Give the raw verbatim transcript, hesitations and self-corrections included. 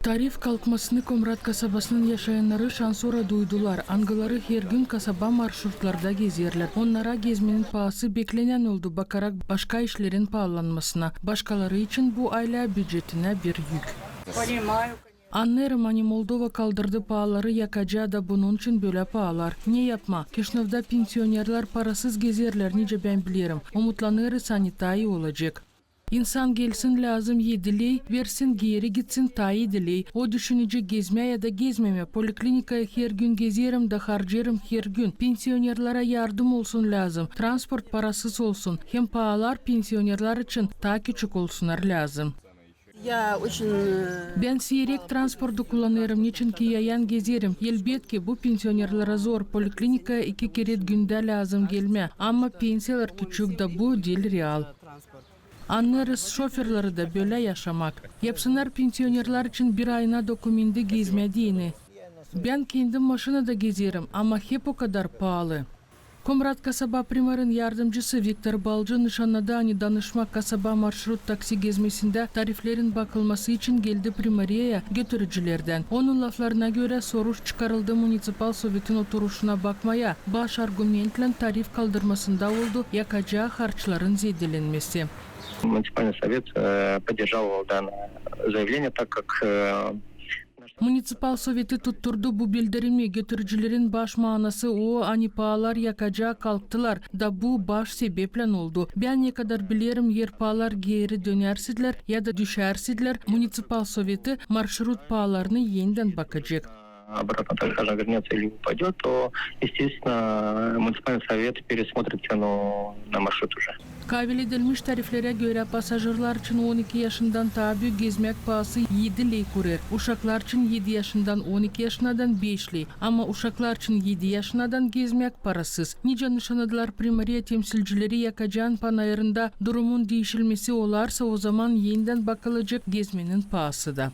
Tarif kalkmasını Komrat kasabasının yaşayannarı şansora duydular, angıları hergün kasaba marşrutlarda gezerlär. Onnara gezmenin paası beklenän oldu, bakarak başka işlerin paalanmasına. Başkaları için bu aylä bücetinä bir yük. Annêêrım, ani Moldova kaldırdı paaları yakacaa da bunun için bölä paalar. Ne yapmaa? Kişinövda pensionerlär parasız gezerlär, nicä bän bilerim. Umutlanêrız, ani taa ii olacek. İnsan gelsin, lääzım edi ley, versin, geeri gitsin, taa edi ley. O düşünecek, gezmää ya da gezmemää. Poliklinikaya hergün gezerim da harceerim hergün. Pensionerlärä yardım olsun lääzım. Transport parasız olsun. Hem paalar pensionerlär için taa küçük olsunnar lääzım. Bän siirek transportu kullanêrım, neçinki yayan gezerim. Elbetki, bu pensionerlärä zor, poliklinikaya iki keret gündä lääzım gelmää. Ama pensiyalar küçük da bu diil real. Annêêrız şoferleri dä bölä yaşamak. Yapsınnar pensionerlär için bir ayına dokumentä gezmää deyni. Bän kendim maşinada gezerim, ama hep okadar paalı. Komrat kasaba primarın yardımcısı Viktor Balcı nışannadı, ani danışmaa kasaba marşrut taksi gezmesindä tariflerin bakılması için geldi primariyaya götürücülerdän. Onun laflarına görä, soruş çıkarıldı municipal sovetin oturuşuna bakmaya. Baş argumentlän tarif kaldırmasında oldu yakacaa harçların zeedelenmesi. Муниципальный совет, э, поддержал данное заявление, так как, э, Municipal soveti tutturdu bu bildirimi. Götürücülerin baş maanası o, ani paalar yakacaa kalktılar da bu baş sebeplän oldu. Bän nekadar bilerim, eer paalar geeri dönärseydilär ya da düşärseydilär, municipal soveti marşrut paalarını enidän bakacek. Обратно, так скажем, вернётся или упадёт, то, естественно, муниципальный совет пересмотрит цену на маршрут уже. Kaaviledilmiş tariflerä görä, pasažirlar için on iki yaşından taa büük gezmäk paası edi ley kurer. Uşaklar için edi yaşından on iki yaşınadan beş ley. Ama uşaklar için edi yaşınadan gezmäk parasız. Nicä nışannadılar primariya temsilcileri, yakacaan panayırında durumun diişilmesi olarsa, ozaman enidän bakılacek gezmenin paası da.